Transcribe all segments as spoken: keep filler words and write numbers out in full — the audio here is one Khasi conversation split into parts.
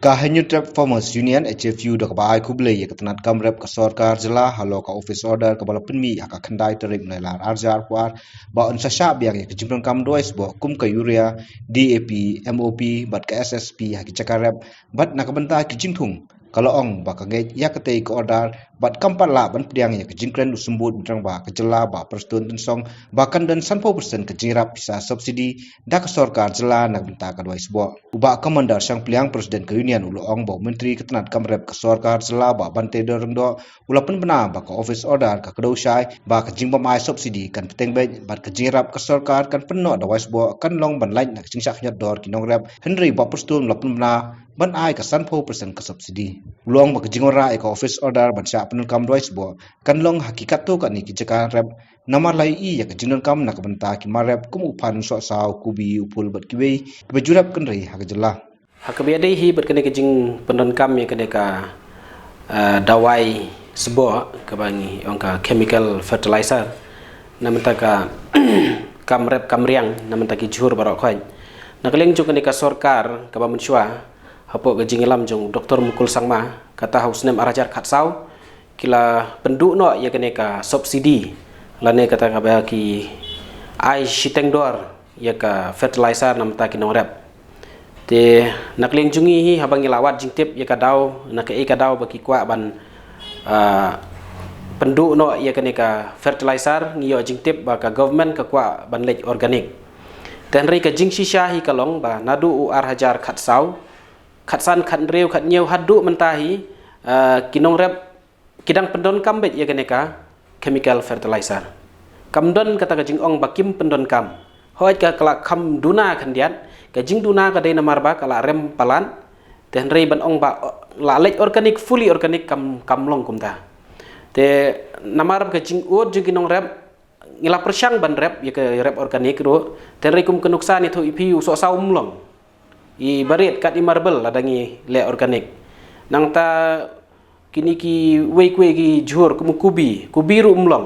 Ka Hynñiewtrep Farmers Union, H F U, da kaba ai khublei ïa ka tnat kam rep ka sorkar jylla halor ka office order kaba la pynmih ha ka khyndai tarik Nailar arhajar arphew ar, ba yn sa shah biang ïa ka jingdonkam dawai sboh kum ka urea, D A P, M O P bad ka S S P ha ki jaka rep, bad na ka bynta ki jingthung, ka la ong ba ka ngeit ïa katei ka order bad kam pat lah ban pdiang ïa ka jingkren u symbud mynta ba ka jylla, Bah Prestone Tynsong, ba kan don sanphew percent ka jingïarap pisa subsidy da ka sorkar jylla na ka bynta ka dawai sboh. U Bah Commander Shangpliang, President ka Union, u la ong ba u Myntri ka tnat kam rep ka sorkar jylla, Bah Banteidor Lyngdoh, u la pynbna ba ka office order ka kdew shai, ba ka jingbym ai subsidy kan bteng beit bad ka jingïarap ka sorkar kan pynnoh dawai sboh kan long ban lait na ka jingshah khñiot dor ki nongrep, hynrei Bah Prestone u la pynbna ban ai ka sanphew percent ka subsidy. U la ong ba ka jingwanrah ïa ka office order ban shah pyndonkam dawai sboh kan long ha ki katto katne ki jaka rep, namar la ïohi ïa ka jingdonkam na ka bynta ki mar rep kum u phan, sohsaw, kubi, u phul bad kiwei kiba ju rep kynrei ha ka jylla. Ha kaba ïadei hi bad kane ka jingpyndonkam ïa kane ka, ah, dawai sboh kaba ngi ong ka chemical fertilizer na bynta ka kam rep kam riang na bynta ki jhur baroh khoit, na ka liang jong kane ka sorkar kaba mynshuwa, hapoh ka jingïalam jong u Doktor Mukul Sangma, kata ha u snem arhajar khatsaw, ki la pynduh noh ïa kane ka subsidy, lane kata kaba ki ai shiteng dor ïa ka fertilizer na bynta ki nongrep. Te na ka liang jong ngi hi, haba ngi la wad jingtip ïa ka daw, na kaei ka daw ba ki kwah ban, ah, pynduh noh ïa kane ka fertilizer, ngi ïoh jingtip ba ka government ka kwah ban leit organic. Te hynrei ka jingshisha hi ka long ba naduh u arhajar khatsaw, khatsan, khathynriew, khathynñiew haduh mynta hi, ah, ki nongrep ki dang pyndonkam beit ïa kane ka chemical fertilizer. Kam don kata ka jingong ba kim pyndonkam. Hooid, ka, ka la kham duna khyndiat, ka jingduna ka dei namar ba ka la rem palat. Te hynrei ban ong ba, o, la leit organic, fully organic, kam, kam long kumta. Te namar ba ka jingud jong ki nongrep, ngi la pyrshang ban rep ïa ka rep organic ruh, te hynrei kum ka nuksa ngi ïathuh ïa phi, u sohsaw um long. I barit kat i marble lada ngi leh organic. Nangta kine kiwei kiwei ki jhur kum u kubi, kubi ruh um long.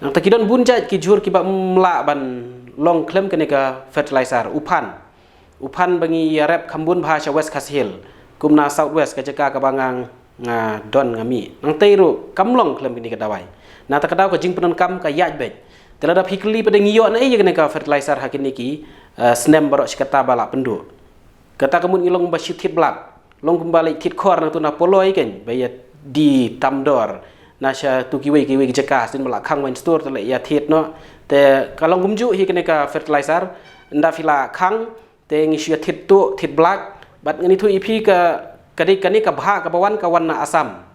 Nangta ki don bun jait ki jhur kiba ym lah ban long khlem kane ka fertilizer, u phan. U phan ba ngi ïa rep kham bun bha sha West Khasi Hills, kum na South West, ka jaka kaba nga nga don nga mih. Nangta ruh kam long khlem kane ka dawai. Nangta ka daw ka jingpyndonkam ka ïaid beit. Te lada phi kylli pat, ngi ïoh naei ïa kane ka fertilizer ha kine ki, eh, snem baroh shi katta ba la pynduh. Kata ka mut ngi long ba shu thied blak. Long kumba leit thied khor na tu na Polo ïa kane, ba ïa die tam dor. Na sha tu kiwei kiwei ki jaka, sien ba la khang wine store te leit ïa thied noh. Te ka long kumjuh hi kane ka fertilizer, ynda phi la khang, te ngi shu ïa thied tuh, thied blak, bad ngan ïathuh ïa phi ka, ka dei kane ka bhah kaba wan, ka wan na Assam.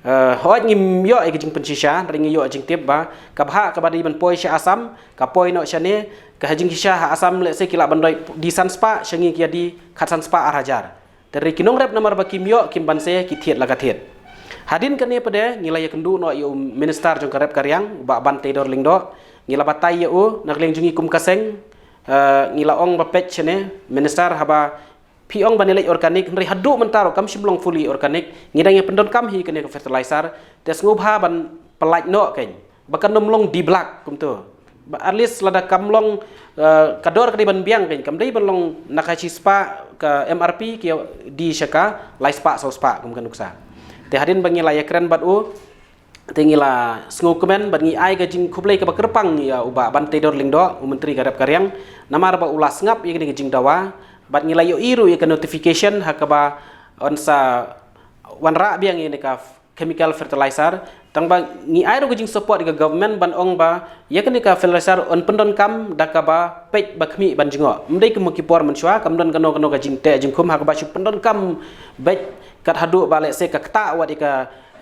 Eh, hooid ngim ïoh ïa ka jingpynshisha, hynrei ngi ïoh jingtip ba ka bhah kaba dei ban poi sha Assam, ka poi noh shane, ka ha jingshisha ha Assam lehse ki lah ban doit die san spah, sha ngi ki ïa die khatsan spah arhajar. Te hynrei ki nongrep namar ba kim ïoh, kim banse, ki thied la ka thied. Hadien kane pat de ngi la ïakynduh noh ïa u Minister jong ka rep ka riang, Bah Banteidor Lyngdoh, ngi la batai ïa u, na ka liang jong ngi kum ka seng, eh, ngi la ong ba peit shane, Minister, haba phi ong ban ïa leit organic, hynrei haduh mynta ruh kam shym long fully organic, ngi dang ïa pyndonkam hi kane ka fertilizer, te sngewbha ban pyllait noh kane, ba kan ym long die blak kumto. Ba at least lada kam long, eh, ka dor ka dei ban biang kane, kam dei ban long na ka shi spah ka M R P, ki die sha ka lai spah saw spah kum ka nuksa. Te hadien ba ngi la ïakren bad u, te ngi la sngewkmen bad ngi ai ka jingkhublei kaba kyrpang ïa u Bah Banteidor Lyngdoh, u Myntri ka rep ka riang, namar ba u la sngap ïa kane ka jingdawa, bad ngi la ïohi ruh ïa ka notification ha kaba yn sa wanrah biang ïa kane ka chemical fertilizer, tang ba ngi ai ruh ka jingsupport ïa ka government ban ong ba ïa kane ka fertilizer yn pyndonkam da kaba peit ba khmih ban jngoh. Ym dei kum ki por mynshuwa, kam don kano kano ka jingteh jingkhum, ha kaba shu pyndonkam beit kat haduh ba lehse ka ktah wat ïa ka,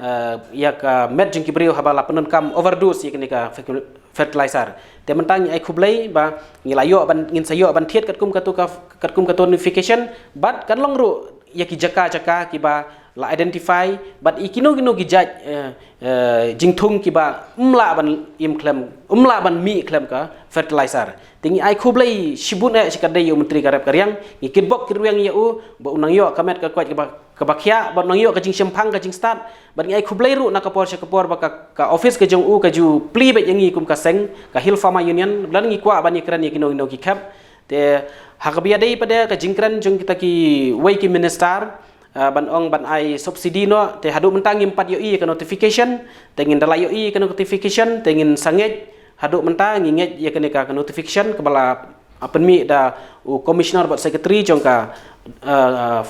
eh, ïa ka met jong ki briew haba la pyndonkam overdose ïa kane ka fe-, fertilizer. Te mynta ngi ai khublei ba ngi la ïoh ban, ngin sa ïoh ban thied katkum kato ka, katkum kato notification, bad kan long ruh ïa ki jaka jaka kiba la identify, bad ïa kino kino ki jait, eh, eh, jingthung kiba ym lah ban im khlem, ym lah ban mih khlem ka fertilizer. Te ngi ai khublei shibun eh shi katdei ïa u Myntri ka rep ka riang, ngi kitbok kitrwiang ïa u ba u nang ïoh ka met ka koit kaba, kaba khiah, bad u nang ïoh ka jingshemphang ka jingstad, bad ngi ai khublei ruh na ka por sha ka por ba ka, ka office ka jong u ka ju plie beit ïa ngi kum ka seng ka Hill Farmer Union, lada ngi kwah ban ïakren ïa kino kino ki khep, Te ha kaba ïadei pat de ka jingkren jong kita kiwei ki minister, ah, ban ong ban ai subsidy noh, te haduh mynta ngim pat ïohi ïa ka notification. Te ngin da la ïohi ïa ka notification te ngin sa ngeit. Haduh mynta ngi ngeit ïa kane ka, ka notification kaba la, ah, pynmih da u commissioner bad secretary jong ka, ah,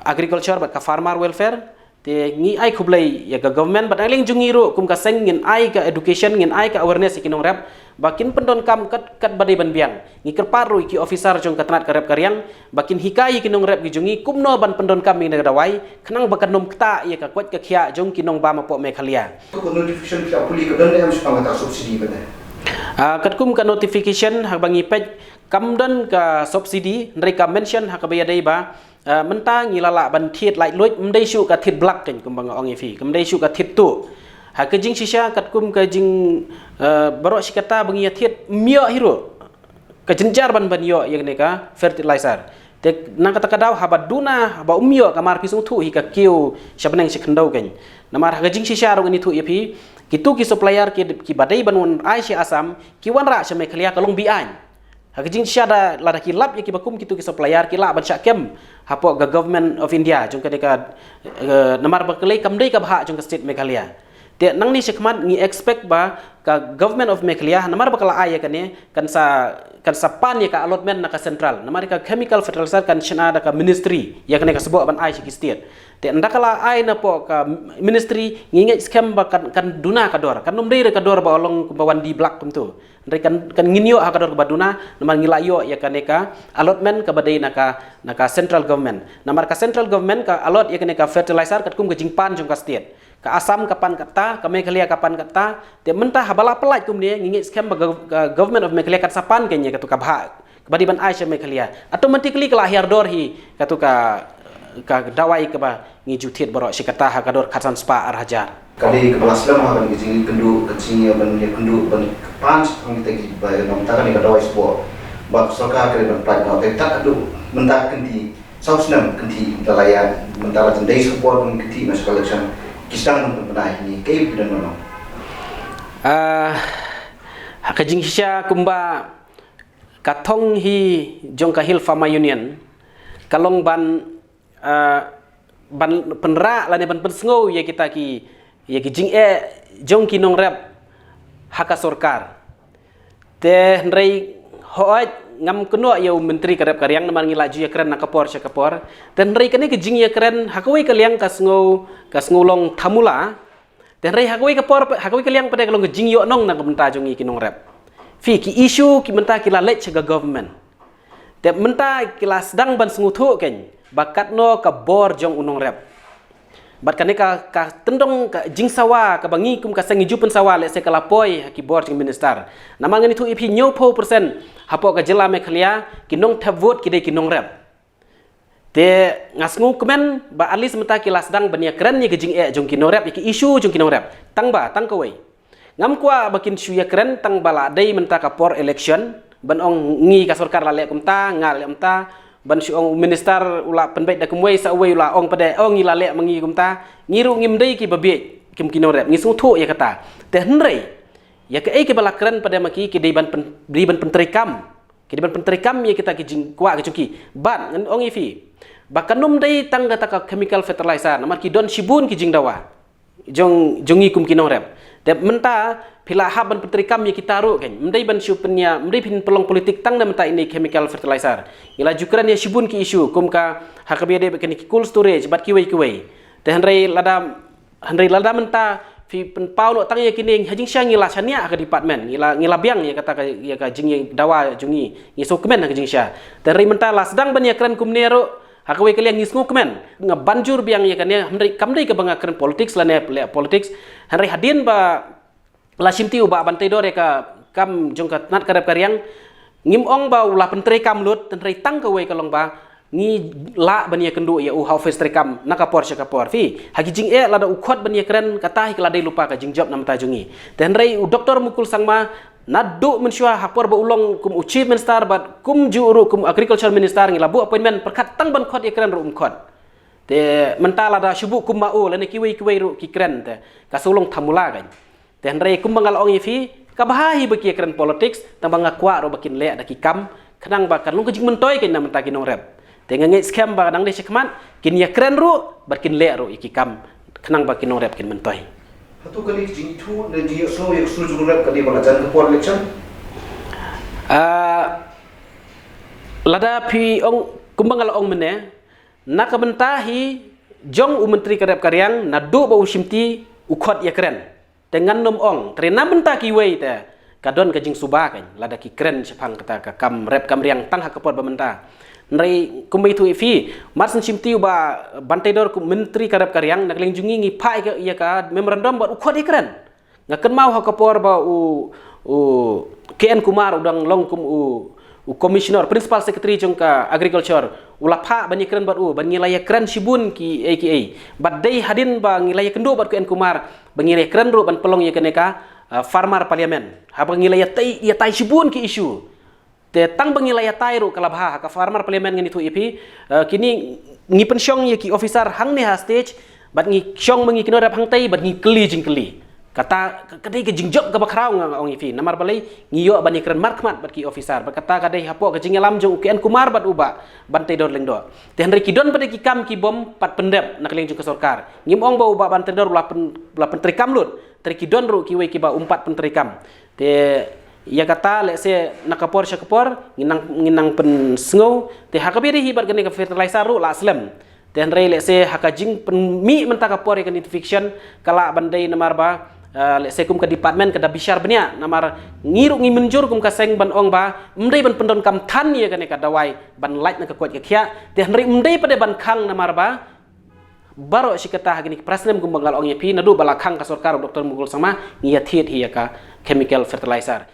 agriculture bad ka farmer welfare. Te ngi ai khublei ïa ka government bad na liang jong ngi ruh kum ka seng ngin ai ka education, ngin ai ka awareness ïa ki nongrep ba kin pyndonkam kat, kat ba dei ban biang. Ngi kyrpad ruh ïa ki officer jong ka tnat ka rep ka riang ba kin hikai ïa ki nongrep ki jong ngi kumno ban pyndonkam ïa ka dawai khnang ba kan ym ktah ïa ka koit ka khiah jong ki nongbam hapoh Meghalaya. Tu ka notification phi la pule ka don ne em shaphang kata subsidy pat de? Ah, katkum ka notification haba ngi peit kam don ka subsidy, hynrei ka mention ha kaba ïadei ba, ah, mynta ngi la lah ban thied laitluid, ym dei shuh ka thied blak kein kumba nga ong ïa phi, kam dei shuh ka thied tuh. Ha ka jingshisha katkum ka jing, ah, baroh shi katta ba ngi ïa thied ym ïoh hi ruh ka jynjar ban, ban ïoh ïa kane ka fertilizer. Te na kata ka daw haba duna, haba ym ïoh, ka mar phi sngewthuh hi ka kiew sha bneng sha khyndew kein. Namar ha ka jingshisha ruh ngan ïathuh ïa phi, kitu ki supplier ki, kiba dei ban wan ai sha Assam, ki wanrah sha Meghalaya ka long be-aiñ. Ha ka jingshisha da, lada ki lap ïa kiba kum kitu ki supplier ki lah ban shah kem hapoh ka Government of India jong kane ka, eh, namar ba ka lei kam dei ka bhah jong ka state Meghalaya. Te nangne shakhmat ngi expect ba ka Government of Meghalaya namar ba ka la ai ïa kane kan sa, kan sa pan ïa ka allotment na ka central. Namar ka chemical fertilizer kan shna da ka ministry ïa kane ka sboh ban ai sha ki state. Te ynda ka la ai napoh ka ministry ngi ngeit skhem ba kan, kan duna ka dor, kan ym dei re ka dor ba long kumba wan die blak kumtu. Hynrei kan, kan ngin ïoh ha ka dor kaba duna namar ngi la ïoh ïa kane ka allotment kaba dei na ka, na ka central government. Namar ka central government ka allot ïa kane ka fertilizer katkum ka jingpan jong ka state. Ka Assam ka pan katta, ka Meghalaya ka pan katta. Te mynta haba la pyllait kumne ngi ngeit skhem ba gov-, ka Government of Meghalaya kan sa pan kein ïa katu ka bhah kaba dei ban ai sha Meghalaya. Automatically ka la hiar dor hi katu ka, ka dawai kaba ngi ju thied baroh shi katta ha ka dor khatsan spah ar hajar. Ka dei kaba la slem ha kane ka jingïakynduh, ka jingïa ban ïakynduh ban pan shaphang kita kiba ïa, namar kane ka dawai sboh ba ka sorkar ka dei ban pyllait noh, te tad haduh mynta kynti saw snem kynti mynta la ïa, mynta la jan dei sha ka por ban kynti noh sha ka election ki sdang ban pynbna hi, kaei ba phi don ban ong? Ah, ha ka jingshisha kumba ka thong hi jong ka Hill Farmer Union ka long ban, ah, ban pynrah lane ban pynsngew ïa kita ki, ïa ki jingeh jong ki nongrep ha ka sorkar. Te hynrei hooid ngam kynnoh ïa u Myntri ka rep ka riang namar ngi la ju ïakren na ka por sha ka por. Te hynrei kane ka jingïakren ha kawei ka liang ka sngew, ka sngew long thamula. Te hynrei ha kawei ka por, ha kawei ka liang pat de ka long ka jingïohnong na ka bynta jong ngi ki nongrep. Phi, ki issue ki mynta ki la leit sha ka government. Te mynta ki la sdang ban sngewthuh kein ba katno ka bor jong u nongrep. Bad kane ka, ka tyndong ka jingsawa kaba ngi kum ka seng ngi ju pynsawa lehse ka la poi ha ki bor jong minister. Namar ngan ïathuh ïa phi, hynñiewphew percent hapoh ka jylla Meghalaya ki nongthep vote ki dei ki nongrep. Te nga sngewkmen ba at least mynta ki la sdang ban ïakren ïa ka jingeh jong ki nongrep, ïa ki issue jong ki nongrep. Tang ba, tang kawei. Ngam kwah ba kin shu ïakren tang ba la dei mynta ka por election ban ong ngi ka sorkar la leh kumta, nga la leh kumta, ban shu ong u minister u la pynbeit da kumwei sa uwei u la ong pat de, oh ngi la leh ma ngi kumta, ngi ruh ngim dei kiba bieit kum ki nongrep, ngi sngewthuh ïa kata. Te hynrei ïa kaei kaba la kren pat de ma ki, ki dei ban pyn-, dei ban pyntreikam. Ki dei ban pyntreikam ïa kita ki jingkwah ki jong ki. Bad ngan ong ïa phi ba kan ym dei tang kata ka chemical fertilizer, namar ki don shibun ki jingdawa jong, jong ngi kum ki nongrep. Te mynta phi la hap ban pyntreikam ïa kita ruh kein. Ym dei ban shu pynïa, ym dei phin pynlong politik tang na mynta ine chemical fertilizer. Ngi la ju kren ïa shibun ki issue kum ka ha kaba ïadei bad kine ki cold storage bad kiwei kiwei. Te hynrei lada Hynrei lada mynta phi pynpaw noh tang ïa kine, ha jingshisha ngi la shaniah ha ka department, ngi la, ngi la biang ïa kata ka, ïa ka jingdawa jong ngi, ngi sngewkmen ha ka jingshisha. Te hynrei mynta la sdang ban ïakren kumne ruh ha kawei ka liang ngi sngewkmen. Nga ban jur biang ïa kane, hynrei kam dei kaba nga kren politics lane leh politics. Hynrei hadien ba la shimti u Bah Banteidor ïa ka kam jong ka tnat ka rep ka riang, ngim ong ba u la pyntreikam lut, hynrei tang kawei ka long ba ngi lah ban ïakynduh ïa u ha office treikam na ka por sha ka por. Phi, ha ki jingeh lada u khot ban ïakren, kata hi ka la dei lypa ka jingjop na bynta jong ngi. Te hynrei u Doktor Mukul Sangma naduh mynshuwa ha por ba u long kum u Chief Minister bad kumjuh ruh kum Agriculture Minister ngi la buh appointment pyrkhat tang ban khot ïakren ruh um khot. Te mynta lada shu buh kum ma u lane kiwei kiwei ruh ki kren, te ka shu long thamula kein. Te hynrei kumba nga la ong ïa phi, ka bha hi ba ki ïakren politics, tang ba nga kwah ruh ba kin leh da ki kam, Khnang ba kan long ka jingmyntoi kein na bynta ki nongrep. Te nga ngeit skhem ba nang dei shakhmat kin ïakren ruh bad kin leh ruh ïa ki kam khnang ba ki nongrep kin myntoi. Hato kane ka jingithuh ne jingïohsngew ïa ka sur jong u nongrep ka dei ba la jan ka por election? Ah, lada phi ong kumba nga la ong mynne, na ka bynta hi jong u Myntri ka rep ka riang naduh ba u shimti u khot ïakren. Te ngan nym ong, te na bynta kiwei te ka don ka jingsuba kein lada ki kren shaphang kata ka kam rep kam riang tang ha ka por ba mynta. Hynrei kumba ïathuh ïa phi, mar syn shimti u Bah Banteidor kum Myntri ka rep ka riang, na ka liang jong ngi ngi phah ïa ka, ïa ka memorandum bad u khot ïakren. Nga kynmaw ha ka por ba u, u K N Kumar u dang long kum u, u Commissioner, Principal Secretary jong ka Agriculture, u la phah ban ïakren bad u, ban ngi la ïakren shibun kiei kiei. Bad dei hadien ba ngi la ïakynduh bad K N Kumar ba ngi la ïakren ruh ban pynlong ïa kane ka, ah, Farmer Parliament. Haba ngi la ïatai, ïatai shibun ki issue. Te tang ba ngi la ïatai ruh ka la bha ha ka Farmer Parliament, ngan ïathuh ïa phi, eh, kine ngi pynshong ïa ki officer hangne ha stage, bad ngi shong ma ngi ki nongrep hangtei bad ngi kylli jingkylli. Kata ka, ka dei ka jingjop kaba khraw, nga ong ïa phi. Namar balei? Ngi ïoh ban ïakren markhmat bad ki officer. Bad kata ka dei hapoh ka jingïalam jong u K N Kumar bad u Bah Banteidor Lyngdoh. Te hynrei ki don pat de ki kam kibym pat pyndep na ka liang jong ka sorkar. Ngim ong ba u Bah Banteidor u la pyn, u la pyntreikam lut. Te hynrei ki don ruh kiwei kiba ym pat pyntreikam. Te ïa kata lehse na ka por sha ka por ngin nang, ngin nang pynsngew. Te ha kaba ïadei hi bad kane ka fertilizer ruh la slem. Te hynrei lehse ha ka jingpynmih mynta ka por ïa ka notification ka lah ban dei namar ba, eh, lehse kum ka department ka da bishar bniah, namar ngi ruh ngi mynjur kum ka seng ban ong ba ym dei ban pyndonkam than ïa kane ka dawai ban lait na ka koit ka khiah. Te hynrei ym dei pat de ban khang namar ba baroh shi katta ha kine ki press release kumba nga la ong ïa phi, naduh ba la khang ka sorkar u Doctor Mukul Sangma, ngi ïathied hi ïa ka chemical fertilizer.